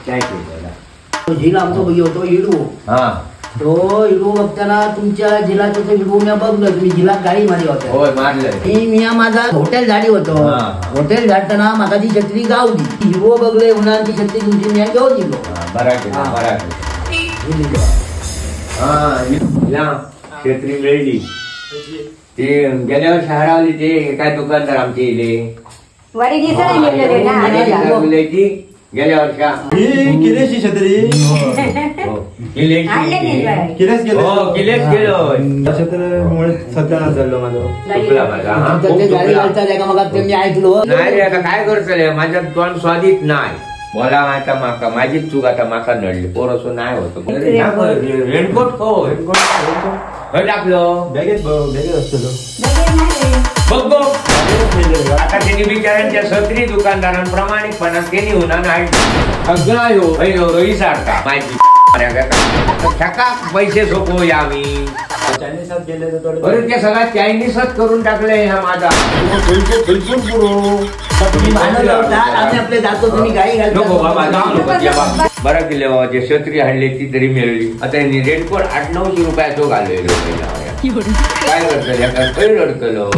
काय केलं तो झील आमचो होतो हिडू. हा तो हिडू बघताना तुमच्या झिलाचा तो हिडू मी बघलो, तुम्ही झिलात गाडी मारली होत्या. होय मारलं. मी मी माझा हॉटेल झाडी होतो, हॉटेल झाडताना म्हाका ती छत्री गावली. हिरवो बघले उन्हान ती छत्री तुमची मी घेऊन दिलो. बरा केलं बरा केलं. हा छत्री मिळली. ते गेल्या वर्षी हरवली ते काय दुकानदार आमचे इले वरी मिळले ना ती गेल्या वर्षा. ही किलेची छत्री किलेच गेलो किलेच गेलो. छत्रीमुळे सत्यानाश झालो माझं. चुकला माझा. गाडी घालता का मग मी ऐकलो नाही रे. आता काय करतले, माझ्या तोंड स्वादित नाही बोला. आता माका माझीच चूक, आता माका नडली पोरसो नाही होतो. रेनकोट हो रेनकोट खंय टाकलो बॅगेत बॅगेत असतो बघ बघ. आता त्यांनी बिचाऱ्यांच्या सत्री दुकानदारांप्रमाणेपणा त्यांनी होणार सगळा ह्यो सारखा माझी थका पैसे सोपवूया आम्ही. चायनीजात गेले तर अरे ते सगळं चायनीजच करून टाकलंय ह्या माझा. आम्ही आपले जातो, तुम्ही गाई नको बाबा जाऊ नको. बरं केलं बाबा जे छत्री हाडली ती तरी मिळली. आता यांनी रेनकोट 800-900 रुपयाचो घालवलो. काय करतले खंय रडतलो.